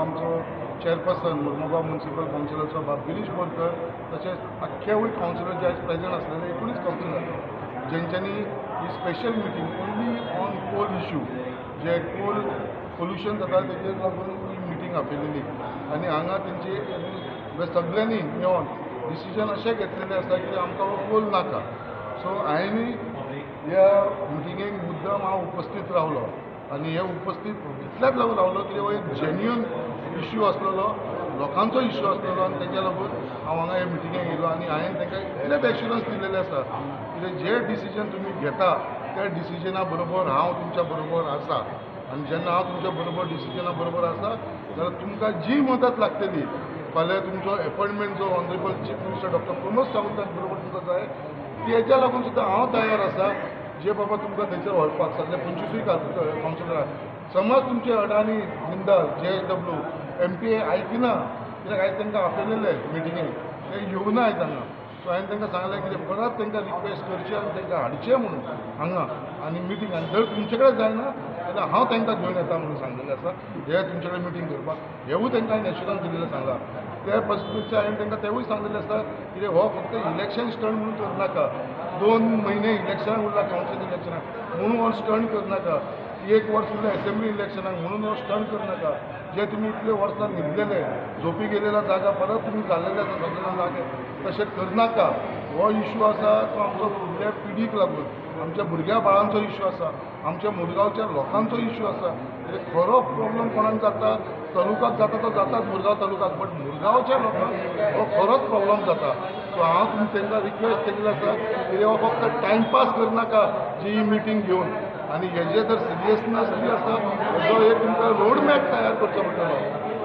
आमचो chairperson Mormugao municipal कावन्सिलाचो बाब गिरीश बोरकर, तशेंच आख्खेवूय कावन्सिलर जे आयज प्रेझेंट आसलेले 19 councillor, जेंच्यांनी he special meeting only on coal issue, J Coal pollution जाता तेजेर लागून ही मिटींग आपयलेली. आनी हांगा तेंची सगळ्यांनी मेळोन डिसिजन अशें घेतलेलें आसा की आमकां हो कोल नाका. सो हांवें ह्या मिटिंगेक मुद्दम हांव उपस्थीत रावलो आनी हे उपस्थीत इतल्याच लागून रावलो की हो एक जेन्युअन इश्यू आसलेलो, लोकांचो इश्यू आसलेलो आनी तेज्या लागून हांव हांगा हे मिटिंगेक येयलो. आनी हांवें तांकां इतलेंच एश्युरन्स दिलेलें आसा कित्याक जे डिसिजन तुमी घेता त्या डिसिजना बरोबर हांव तुमच्या बरोबर आसा. आनी जेन्ना हांव तुमच्या बरोबर डिसिजना बरोबर आसा जाल्यार तुमकां जी मदत लागतली, फाल्यां तुमचो एपॉयंटमेंट जो honourable chief minister doctor Pramod सावंताक बरोबर तुमकां जाय, तेज्या लागून सुद्दां हांव तयार आसा जे बाबा तुमकां थंयसर व्हरपाक. सगळे 25ूय कावन्सिलरां, समज तुमचे अडानी, जिंदाल, जेएसडब्ल्यू, एमपीए आयकिना, कित्याक आयज तांकां आपयलेले मिटिंगेक, ते येवना आयज हांगा. सो हांवें तांकां सांगलें कितें परत तांकां रिक्वेस्ट करची आनी तांकां हाडचें म्हणून हांगा आनी मिटींग. आनी जर तुमचे कडेन जायना जाल्यार हांव तांकां घेवन येता म्हणून सांगलेलें आसा हे तुमचे कडेन मिटींग करपाक. हेवूय तांकां हांवें एश्युरन्स दिलेलें सांगलां. त्या पद्दतीचे हांवें तांकां तेवूय सांगलेलें आसा कितें हो फक्त इलेक्शन स्टंट म्हणून करनाका. 2 म्हयने इलेक्शनाक उरला, कावन्सील इलेक्शनाक म्हणून हो स्टंट करनाका. एक वर्स उरलें एसेंब्ली इलेक्शनाक म्हणून हो स्टंट करनाका. जे तुमी इतले वर्सां न्हिदलेले, झोपी गेलेला जागा परत तुमी जाल्लेले आसा सगळे जागे, तशें करनाका. हो इशू आसा तो आमचो फुडल्या पिढीक लागून, आमच्या भुरग्या बाळांचो इशू आसा, आमच्या मुरगांवच्या लोकांचो इशू आसा. कित्याक खरो प्रॉब्लम कोणाक जाता, तालुकाक जाता तो जाताच मुरगांव तालुकाक, बट मुरगांवच्या लोकांक हो खरोच प्रॉब्लम जाता. सो हांव तांकां रिक्वेस्ट केल्ली आसा कितें हो फक्त टायमपास करनाका जी ही मिटींग घेवन. आनी हेजे जर सिरियसनेस जी आसा, हेजो एक तुमकां रोड मॅप तयार करचो पडटलो.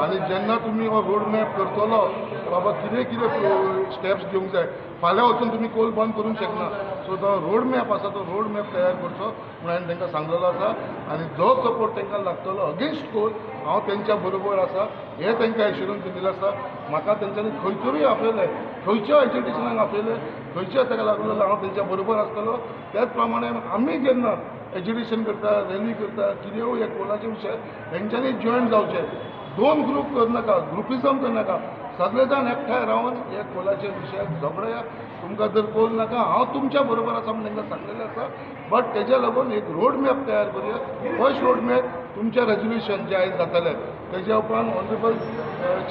आनी जेन्ना तुमी हो रोड मॅप करतलो, बाबा कितें कितें स्टेप्स घेवंक जाय, फाल्यां वचून तुमी कोल बंद करूंक शकना. सो तो रोड मॅप आसा, तो रोड मॅप तयार करचो म्हणून हांवें तांकां सांगलेलो आसा. आनी जो सपोर्ट तांकां लागतलो अगेन्स्ट कोल, हांव तेंच्या बरोबर आसा हें तांकां एश्युरन्स दिलेलें आसा. म्हाका तेंच्यांनी खंयसरूय आपयलें, खंयच्या एजिटेशनाक आपयलें, खंयच्या ताका लागलो जाल्यार हांव तेंच्या बरोबर आसतलो. त्याच प्रमाणे आमी जेन्ना एजिटेशन करता, रॅली करता, कितेंय ह्या कोलाचे विशय, तेंच्यांनी जॉयन जावचें. दोन ग्रूप करनाका, ग्रुपिजम करनाका. सगळे जाण एकठांय रावन ह्या कोलाच्या विशयाक झगडया. तुमकां जर कोल नाका, हांव तुमच्या बरोबर आसा म्हूण तांकां सांगलेलें आसा. बट तेज्या लागून एक रोड मॅप तयार करुया. फर्स्ट रोड मॅप तुमचें रेजोल्युशन जें आयज जातलें, तेज्या उपरांत ऑनरेबल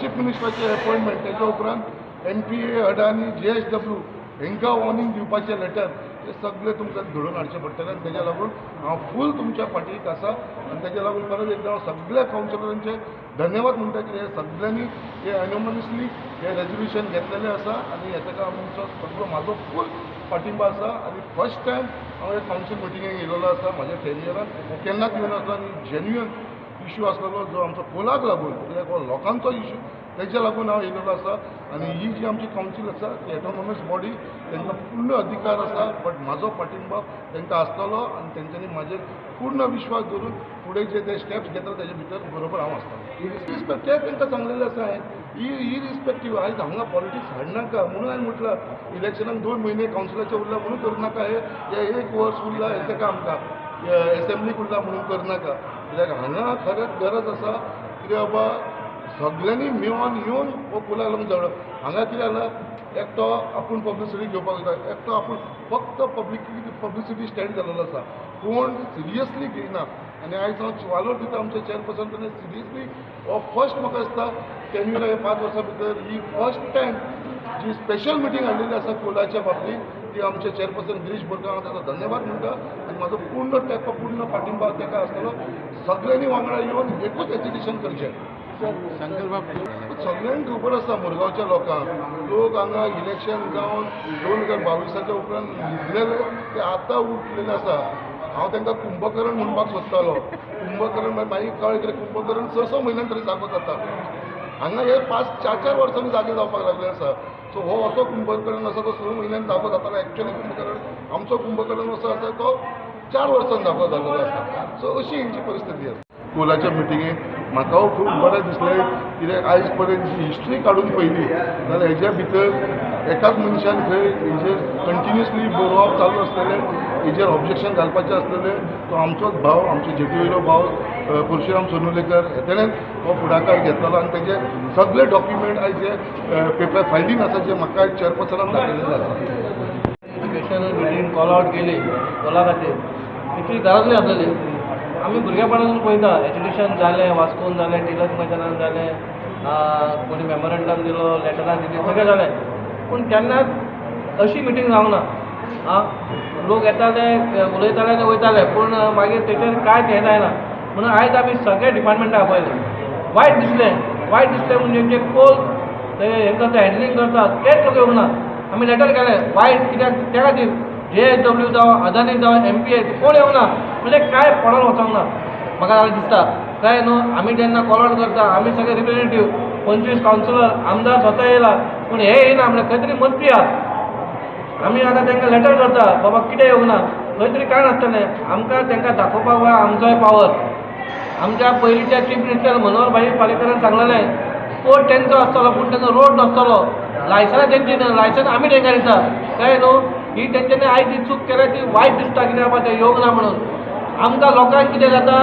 चीफ मिनिस्टराचें एपॉयंटमेंट, तेज्या उपरांत एमपीए, अडानी, जेएसडब्ल्यू हांकां वॉर्निंग दिवपाचें लेटर, हे सगळें तुमकां घडोवन हाडचें पडटलें. आनी तेज्या लागून हांव फूल तुमच्या फाटीक आसा. आनी तेज्या लागून परत एकदां हांव सगळ्या कावन्सिलरांचे धन्यवाद म्हणटा की हे सगळ्यांनी हे युनॅनिमसली हे रेजोल्युशन घेतलेलें आसा आनी हेका आमचो सगळो म्हाजो फूल पाठिंबा आसा. आनी फर्स्ट टायम हांव एक कावन्सील मिटिंगेक येयलेलो आसा म्हाज्या टेन्युअरान, केन्नाच येवनासलो. आनी जेन्युअन इशू आसलेलो जो आमचो कोलाक लागून, कित्याक हो लोकांचो इशू, तेज्या लागून हांव येयलेलो आसा. आनी ही जी आमची कावन्सील आसा ती एटोनॉमस बॉडी, तांकां पूर्ण अधिकार आसा, बट म्हाजो पाठिंबा तांकां आसतलो आनी तेंच्यांनी म्हाजेर पूर्ण विश्वास दवरून फुडें जे ते स्टेप्स घेतले तेजे भितर बरोबर हांव आसतलो. इरिस्पेक्टीव, तें तांकां सांगलेलें आसा हांवें, इरिस्पेक्टीव आयज हांगा पॉलिटिक्स हाडनाका म्हणून हांवें म्हटलां. इलेक्शनाक 2 म्हयने कावन्सिलाचे उरला म्हणून करनाका हे, हे एक वर्स उरला हें ताका आमकां एसेंब्लीक उरला म्हणून करनाका. कित्याक हांगा खरेंच गरज आसा कितें बाबा सगळ्यांनी मेळोन येवन हो कोलाक लागून झगडो. हांगा कितें जालां, एकटो आपूण पब्लिसिटी घेवपाक वयता, एकटो आपूण फक्त पब्लिसिटी स्टंट जालेलो आसा, कोण सिरियसली घेयना. आनी आयज हांव वालोर दिता आमच्या चेअरपर्सन, ताणें सिरियसली हो फर्स्ट म्हाका दिसता टेन्युअर हे 5 वर्सां भितर ही फर्स्ट टायम जी स्पेशल मिटींग हाडलेली आसा कोलाच्या बाबतींत, ती आमचे चेअरपर्सन गिरीश बोरकर, हांव ताका धन्यवाद म्हणटा. आनी म्हाजो पूर्ण ताका पूर्ण पाठिंबा ताका आसतलो. सगळ्यांनी वांगडा येवन एकूच एजिटेशन करचें. सगळ्यांक खबर आसा मुरगांवच्या लोकांक, लोक हांगा इलेक्शन जावन 2022च्या उपरांत न्हिदलेले ते आतां उठलेले आसा. हांव तांकां कुंभकर्ण म्हणपाक सोदतालो. कुंभकर्ण मागीर कळ्ळें कितें, कुंभकर्ण स स म्हयन्यान तरी जागो जाता. हांगा हे पांच चार चार वर्सांनी जागे जावपाक लागले आसा. सो हो असो कुंभकर्ण आसा, तो 6 म्हयन्यान जागो जातालो. एक्चुअली कुंभकर्ण, आमचो कुंभकर्ण असो आसा, तो 4 वर्सांनी जागो जाल्लो आसा. सो अशी हेंची परिस्थिती आसा. कोलाच्या मिटिंगेक म्हाका खूब बरें दिसलें, कित्याक आयज पर्यंत जी हिस्ट्री काडून पळयली जाल्यार हेज्या भितर एकाच मनशान थंय हेजेर कंटिन्युअसली बरोवप चालू आसलेलें, हेजेर ऑब्जेक्शन घालपाचें आसलेलें. तो आमचोच भाव, आमचे जेटी वयलो भाव परशुराम सोनुलेकर, तेणें हो फुडाकार घेतलेलो आनी तेजे सगळे डॉक्युमेंट आयज जे पेपर फायलीन आसा, जे म्हाका चेअरपर्सनान दाखयलेले आसा. स्पेशल मिटींग कॉल आउट केली कोला खातीर, तितली गरजूय आसलेली. आमी भुरगेपणासून पळयता, एजुकेशन जालें, वास्कोन जालें, टिळक मैदानान जालें, कोणी मेमोरंडम दिलो, लेटरां दिली, सगळें जालें, पूण केन्नाच अशी मिटींग जावंक ना. आं, लोक येताले, उलयताले आनी वयताले, पूण मागीर तेचेर कांयच हें जायना. म्हणून आयज आमी सगळे डिपार्टमेंटाक आपयले. वायट दिसलें, वायट दिसलें म्हणजे जे कोल ते हें करता, हँडलिंग करता, तेच लोक येवंक ना. आमी लेटर केलें. वायट कित्याक त्या खातीर जेएसडब्ल्यू जावं, अदानी जावं, एमपीए, कोण येवंक ना. म्हणजे कांय पडोन वचोंक ना म्हाका जाल्यार दिसता. काय न्हू, आमी जेन्ना कॉल आउट करता, आमी सगळे रिप्रेझेंटेटीव 25 कावन्सिलर, आमदार स्वता येयला, पूण हे येयना म्हणल्यार खंय तरी मस्ती आहा. आमी आतां तांकां लेटर करता, बाबा कितें येवंक ना? खंय तरी कांय नासतलें. आमकां तांकां दाखोवपाक जाय आमचोय पावर. आमच्या पयलींच्या चीफ मिनिस्टर मनोहर भाई पालेकरान सांगलेलें, पोर्ट तेंचो आसतलो पूण तेंचो रोड नासतलो, लायसनां तेंची ना, लायसन आमी तेंकां दिता. कळ्ळें न्हू? ही तेंच्यांनी आयज जी चूक केल्या ती वायट दिसता. कित्याक बाबा ते येवंक ना म्हणून आमकां लोकांक कितें जाता?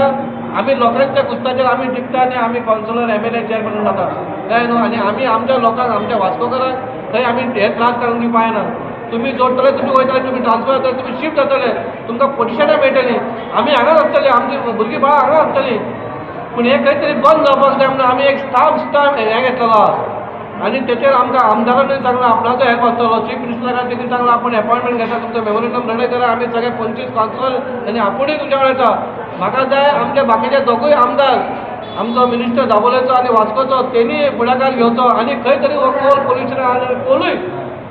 आमी लोकांच्या कुस्ताचेर आमी जिखता आनी आमी कावन्सिलर, एमएलए, चेअरमॅन जाता. कळ्ळें न्हू? आनी आमी आमच्या लोकांक, आमच्या वास्कोकारांक थंय आमी हे त्रास काडून दिवपा जायना. तुमी जोडटले, तुमी वयतले, तुमी ट्रान्सफर जातले, तुमी शिफ्ट जातले, तुमकां पोजिशनां मेळटलीं. आमी हांगाच आसतले, आमची भुरगीं बाळां हांगा आसतलीं. पूण हें खंय तरी बंद जावपाक जाय म्हणून आमी एक स्टाफ स्टाफ हें घेतलेलो आहा आनी तेचेर आमकां आमदारानूय सांगलां, आपणाचो हेल्प आसतलो. चीफ मिनिस्टराक तेणी सांगलां, आपूण एपॉयंटमेंट घेता, तुमचो मेमोरेंडम रेडी करा, आमी सगळे 25 कावन्सिलर आनी आपुणूय तुमच्या कडेन येता. म्हाका जाय आमचे बाकीचे दोगूय आमदार, आमचो मिनिस्टर दाबोलेचो आनी वास्कोचो, तेणी फुडाकार घेवचो आनी खंय तरी हो कोल पोल्युशन आनी कोलूय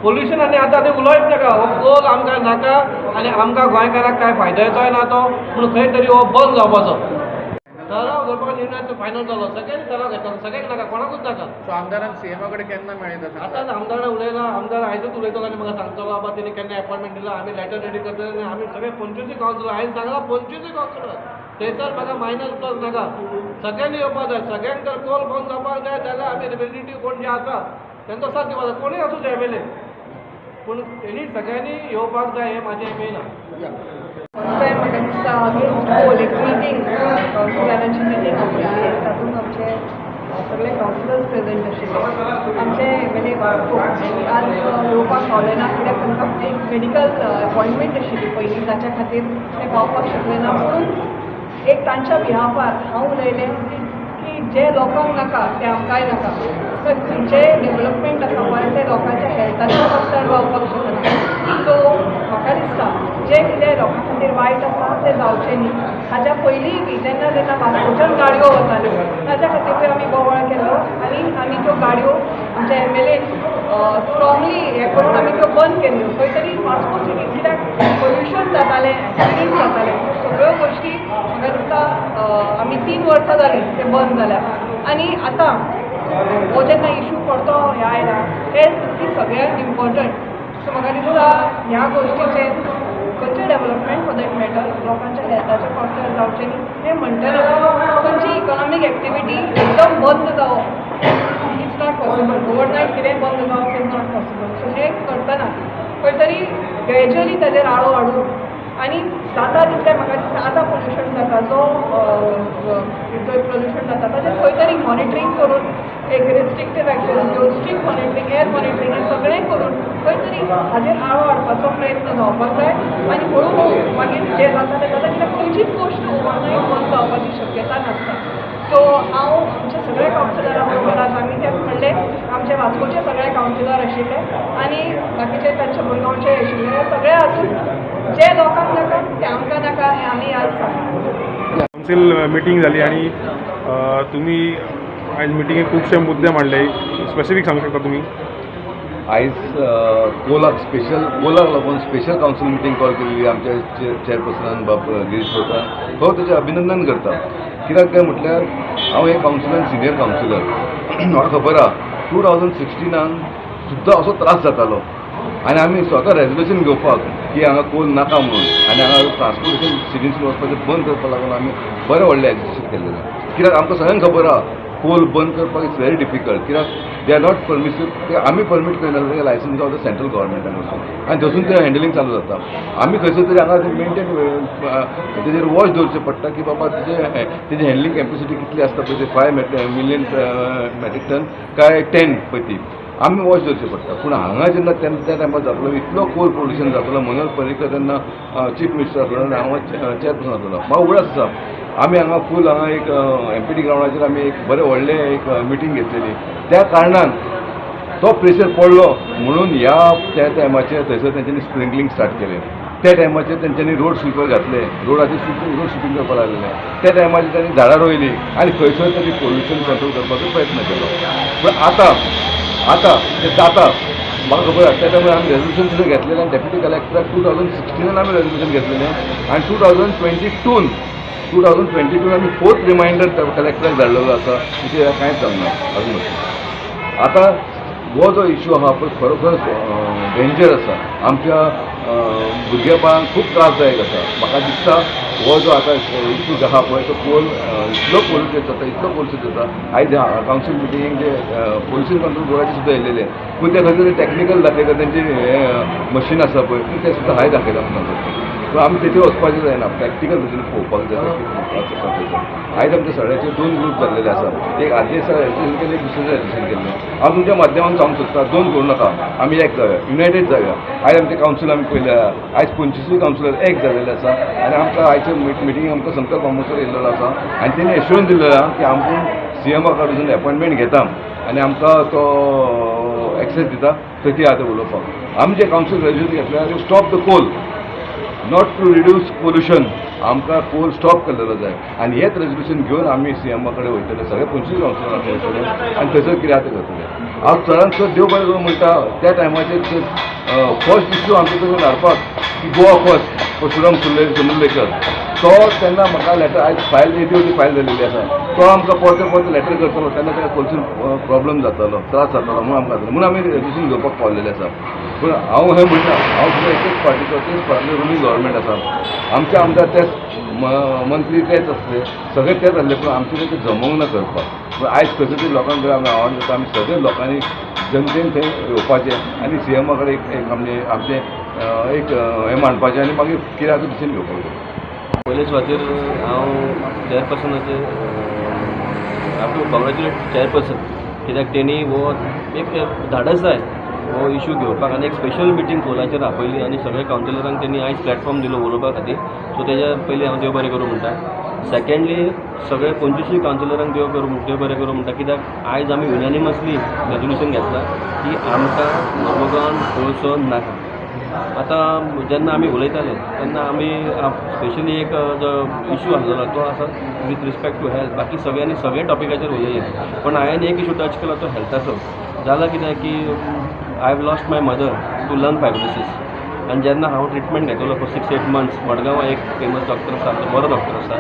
पोल्युशन आनी आतां ते उलोवप नाका. हो कोल आमकां नाका आनी आमकां गोंयकारांक कांय फायदो येचोय ना तो. म्हणून खंय तरी हो बंद जावपाचो ठराव घेवपाचो निर्णय तो फायनल जालो. सगळ्यांनी ठराव घेतलो, सगळ्यांक नाका, कोणाकूच नाका. सो आमदारान सीएमा कडेन केन्ना मेळयता? आतांच आमदारान उलयला. आमदार आयजूच उलयतलो आनी म्हाका सांगतलो बाबा तेणी केन्ना एपॉयंटमेंट दिला. आमी लेटर रेडी करतले आनी आमी सगळे 25 कावन्सिलर, हांवें सांगलां, 25 कावन्सिलर थंयसर म्हाका मायनस प्लस नाका, सगळ्यांनी येवपाक जाय. सगळ्यांक जर कोल बंद जावपाक जाय जाल्यार आमी रिप्रेझेंटेटीव कोण जे आसा तेंचो साथ दिवपाक जाय. कोणूय आसूं ते एमएलए, पूण तेणी सगळ्यांनी येवपाक जाय हें म्हाजें मेन आहा. फर्स्ट टायम म्हाका दिसता अगेन्स्ट कोल एक मिटींग, कावन्सिलरांची मिटींग आपयल्ली. तातूंत आमचे सगळे कावन्सिलर्स प्रेझेंट आशिल्ले. आमचे एमएलए वास्को आनी आज येवपाक पावले ना, कित्याक तांकां एक मेडिकल अपॉयंटमेंट आशिल्ली पयलीं, ताच्या खातीर ते पावपाक शकले ना. म्हणून एक तांच्या बिहाफार हांव उलयलें की जे लोकांक नाका ते आमकांय नाका. तर खंयचेय डेवलपमेंट आसा पळय, ते लोकांच्या हेल्थाच्या कॉस्टार जावपाक शकना. सो म्हाका दिसता जें कितें लोकां खातीर वायट आसा तें जावचें न्ही. हाच्या पयलींय बी जेन्ना जेन्ना वास्कोच्यान गाडयो वताल्यो, ताच्या खातीरूय आमी बोवाळ केल्लो आनी आमी त्यो गाडयो आमच्या एमएलएन स्ट्रॉंगली हें करून आमी त्यो बंद केल्ल्यो. खंय तरी वास्को सिटीन कित्याक पोल्युशन जातालें, एक्सिडंट जाताले, त्यो सगळ्यो गोश्टी म्हाका दिसता आमी 3 वर्सां जालीं ते बंद जाल्या. आनी आतां हो जेन्ना इशू परतो ह्या आयला, हेल्थ ही सगळ्यांत इम्पॉर्टंट. सो म्हाका दिसता ह्या गोश्टीचेर खंयचें डेवलपमेंट फॉर that matter लोकांच्या हेल्थाच्या कॉस्टार जावचें न्ही हें म्हणटना, खंयची इकॉनॉमीक एक्टिविटी एकदम बंद जावप, it's not possible. Overnight कितेंय बंद जावप is not possible. So हें करतना खंय तरी ग्रेज्युअली ताजेर आळो हाडून आनी जाता तितलें म्हाका दिसता आतां पोल्युशन जाता, जो जो पोल्युशन जाता ताजेर खंय तरी मॉनिटरींग करून, एक रिस्ट्रिक्टीव एक्शन घेवन, स्ट्रिक्ट मॉनिटरींग, एअर मॉनिटरींग हें सगळें करून खंय तरी हाजेर आळो हाडपाचो प्रयत्न जावपाक जाय. आनी हळू हळू मागीर जें जाता तें जाता, कित्याक खंयचीच गोश्ट ओवरनायट बंद जावपाची शक्यता नासता. सो हांव आमच्या सगळ्या कावन्सिलरां बरोबर आज आमी ते म्हणले, आमचे वास्कोचे सगळे कावन्सिलर आशिल्ले आनी बाकीचे तांचे मुरगांवचे आशिल्ले, सगळे हातून जे लोकांक नाका ते आमकां नाका हें आमी आज सांगता. कावन्सील मिटींग जाली आनी तुमी आयज मिटिंगेक खुबशे मुद्दे मांडले. स्पेसिफीक सांगू शकता तुमी? आयज कोलाक स्पेशल, कोलाक लागून स्पेशल कावन्सील मिटींग कॉल केलेली आमच्या चेअरपर्सनान बाब गिरीश बोरकार. हो तेजें अभिनंदन करता. कित्याक काय म्हटल्यार हांव एक कावन्सिलर, सिनियर कावन्सिलर. म्हाका खबर आहा, 2016नान सुद्दां असो त्रास जातालो आनी आमी स्वता रेजोल्युशन घेवपाक की हांगा कोल नाका म्हणून आनी हांगा ट्रान्सपोर्टेशन सिटीनसून वचपाचें बंद करपाक लागून आमी बरें व्हडलें एजिटेशन केल्लें. कित्याक आमकां सगळ्यांक खबर आहा. कोल बंद करपाक it's very difficult, कित्याक they are not permissive. ते आमी परमीट करिना, लायसन्स गावता सेंट्रल गव्हर्मेंटान वचून आनी थंयसून तें हँडलिंग चालू जाता. आमी खंयसर तरी हांगा मेंटेन तेजेर वॉच दवरचें पडटा की बाबा तेजें हँडलिंग कॅपेसिटी कितली आसता पळय, ते 5 मिलियन मॅट्रीक टन काय 10 पळय ती आमी वॉच दवरचें पडटा. पूण हांगा जेन्ना तेन्ना त्या टायमार जातलो इतलो कोल पोल्युशन जातलो, मनोहर पर्रीकर तेन्ना चीफ मिनिस्टर आसलो आनी हांव चेअरपर्सन आसलेलो. म्हाका उगडास आसा, आमी हांगा फूल हांगा एक एमपीटी ग्रावंडाचेर आमी एक बरें व्हडलें एक मिटींग घेतलेली. त्या कारणान तो प्रेशर पडलो म्हणून ह्या त्या टायमाचेर थंयसर तेंच्यांनी स्प्रिंकलिंग स्टार्ट केलें. त्या टायमाचेर तेंच्यांनी रोड स्वीपर घातले, रोडाचेर रोड स्विपींग करपाक लागलेले. त्या टायमाचेर तांणी झाडां रोयलीं आनी खंयसर तरी पोल्युशन कंट्रोल करपाचो प्रयत्न केलो. पूण आतां आतां तें जाता म्हाका खबर आसा. त्या टायमार आमी रेजोल्युशन सुद्दां घेतलेलें आनी डेप्युटी कलेक्टराक 2016नान आमी रेजोल्युशन घेतलेलें आनी 2022 आमी फोर्थ रिमायंडर कलेक्टराक धाडलेलो आसा की ते कांयच जावना अजून. आतां हो जो इशू आहा पळय, खरोखर डेंजर आसा. आमच्या भुरगेपणाक खूब त्रासदायक आसा. म्हाका दिसता हो जो आतां इशू आहा पळय, तो कोल इतलो पोल्युटेड जाता, इतलो पोल्युशन जाता. आयज कावन्सील मिटींगेक जे पोल्युशन कंट्रोल बोर्डाचे सुद्दां येयलेले, पूण ते खंय तरी टॅक्निकल दाखयता. तेंचे हें मशीन आसा पळय, पूण तें सुद्दां हाय दाखयता म्हणून. पूण आमी तेचेर वचपाचें जायना, प्रॅक्टिकल तेजेर पळोवपाक जाय. आयज आमच्या सगळ्याचे दोन ग्रूप जाल्लेले आसा, एक आदले दिसा रजिस्ट्रेशन केलें, एक दुसरे रजिस्ट्रेशन केल्लें. हांव तुमच्या माध्यमान सांगूंक सोदता, दोन करूं नाका, आमी एक जावया, युनायटेड जावया. आयज आमचें कावन्सील आमी पळयल्या, आयज 25ूय कावन्सिलर एक जाल्लेले आसा आनी आमकां आयचे मिटींग आमकां संकल्प आमोसर येयल्लो आसा आनी तेणी एश्योरन्स दिल्लें आहा की आमकां सीएमा कडसून एपॉयंटमेंट घेता आनी आमकां तो एक्सेस दिता थंय ती आतां उलोवपाक. आमी जे कावन्सील रेजोल्युशन घेतल्या, stop the coal, not to reduce pollution. आमकां कोल स्टॉप केल्लेलो जाय आनी हेच रेजोल्युशन घेवन आमी सीएमा कडेन वयतले, सगळे 25 कावन्सिलरां वयतले आनी थंयसर कितें आतां करतले. हांव चडान चड देव बरें करूं म्हणटा. त्या टायमाचेर फर्स्ट इश्यू आमचे कडेन हाडपाक की गोवा फर्स्ट परशुराम सुर्लेकर, तो तेन्ना म्हाका लेटर, आयज फायल येदी व्हडली फायल जाल्लेली आसा, तो आमकां परते परते लेटर करतालो. तेन्ना ताका कोलसून प्रॉब्लम जातालो, त्रास जातालो म्हणून आमकां जातालो, म्हणून आमी रेजोल्युशन घेवपाक पावलेले आसा. पूण हांव हें म्हणटा, हांव सुद्दां एकच पार्टीचो, तेच पार्टी रुलींग गव्हर्मेंट आसा. आमचे आमदार तेच, मंत्री तेच आसले, सगळे तेच आसले, पूण आमचे ते जमोंक ना करपाक. पूण आयज खंयसर तरी लोकांक कडेन आमी आव्हान करता, आमी सगळे लोकांनी जनतेन थंय येवपाचें आनी सीएमा कडेन एक एक आमचें आमचें एक हें मांडपाचें आनी मागीर कितें आसा डिसिजन घेवपाक जाय. पयले सुवातेर हांव चेअरपर्सनाचे have to congratulate chairperson, कित्याक तेणी हो एक धाडस जाय हो इशू घेवपाक आनी एक स्पेशल मिटींग कोलाचेर आपयली आनी सगळे कावन्सिलरांक तेणी आयज प्लॅटफॉर्म दिलो उलोवपा खातीर. सो तेज्या पयलीं हांव देव बरें करूं म्हणटा. सेकंडली, सगळे 25ूय कावन्सिलरांक देव बरें करूं म्हणटा, कित्याक आयज आमी युनानिमसली रेजोल्युशन घेतलां की आमकां मर्मुगांवान कोळसो नाका. आतां जेन्ना आमी उलयताले तेन्ना आमी स्पेशली एक जो इशू आसलेलो तो आसा विथ रिस्पेक्ट टू हेल्थ. बाकी सगळ्यांनी सगळे टॉपिकाचेर उलयले, पण हांवें एक इशू टच केलो तो हेल्थाचो. जाला कितें की I have lost my mother to lung fibrosis आनी जेन्ना हांव ट्रिटमेंट घेतलो फॉर 6-8 मंथ्स, मडगांवां एक फेमस डॉक्टर आसा, आमचो बरो डॉक्टर आसा,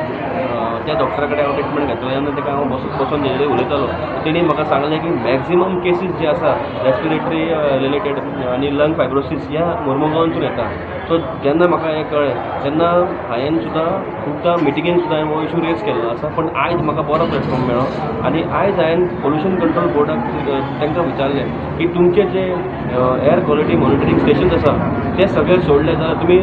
त्या डॉक्टरा कडेन हांव ट्रिटमेंट घेतलो. तेन्ना ताका हांव बसून बसून तेजे कडेन उलयतालो, तेणी म्हाका सांगलें की मॅक्झिमम केसीस जे आसा रेस्पिरेटरी रिलेटेड आनी लंग फायब्रोसीस ह्या मुर्मुगांवसून येता. सो जेन्ना म्हाका हें कळ्ळें तेन्ना हांवें सुद्दां खुबदां मिटिंगेन सुद्दां हांवें हो इशू रेज केल्लो आसा. पूण आयज म्हाका बरो प्लॅटफॉर्म मेळ्ळो आनी आयज हांवें पोल्युशन कंट्रोल बोर्डाक तांकां विचारलें की तुमचे जे एअर क्वॉलिटी मॉनिटरींग स्टेशन्स आसा ते सगळे सोडले जाल्यार तुमी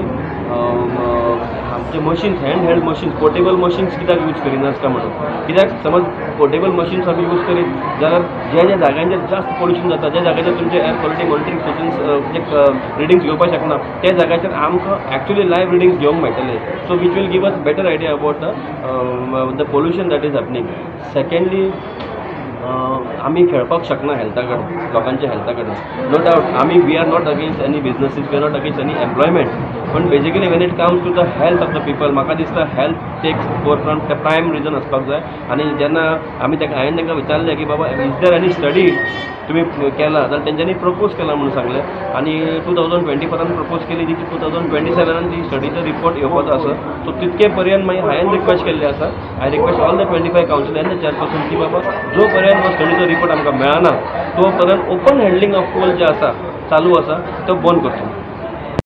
आमचे machines, hand held machines, portable machines कित्याक यूज करिनासता म्हणून. कित्याक समज पोर्टेबल मशीन्स आमी यूज करीत जाल्यार ज्या ज्या जाग्यांचेर जास्त पोल्युशन जाता, ज्या जाग्याचेर तुमचे एअर क्वॉलिटी मॉनिटरींग स्टेशन्स जे रिडींग्स घेवपाक शकना, त्या जाग्याचेर आमकां एक्चुअली लायव्ह रिडींग्स घेवंक मेळटले, so which will give us better idea about the pollution that is happening. Secondly, आमी खेळपाक शकना हेल्था कडेन, लोकांच्या हेल्था कडेन. नो डावट आमी we are not against any businesses, we are not against any employment, पण basically when it comes to the health of the people, म्हाका दिसता health takes forefront, prime reason आसपाक जाय. आनी जेन्ना आमी ताका हांवें तांकां विचारलें की बाबा, is there any study तुमी केला, जाल्यार तेंच्यांनी प्रपोज केला म्हणून सांगलें आनी 2024आन प्रपोज केली ती 2027आन ती स्टडीचो रिपोर्ट येवपाचो आसा. सो तितके पर्यंत मागीर हांवें रिक्वेस्ट केल्ली आसा, I request all the 25 councillor and the chairperson की बाबा, जो पर्यंत हो स्टडीचो रिपोर्ट आमकां मेळना तो पर्यंत ओपन हँडलिंग ऑफ कोल जे आसा, चालू आसा, तो बंद करचो.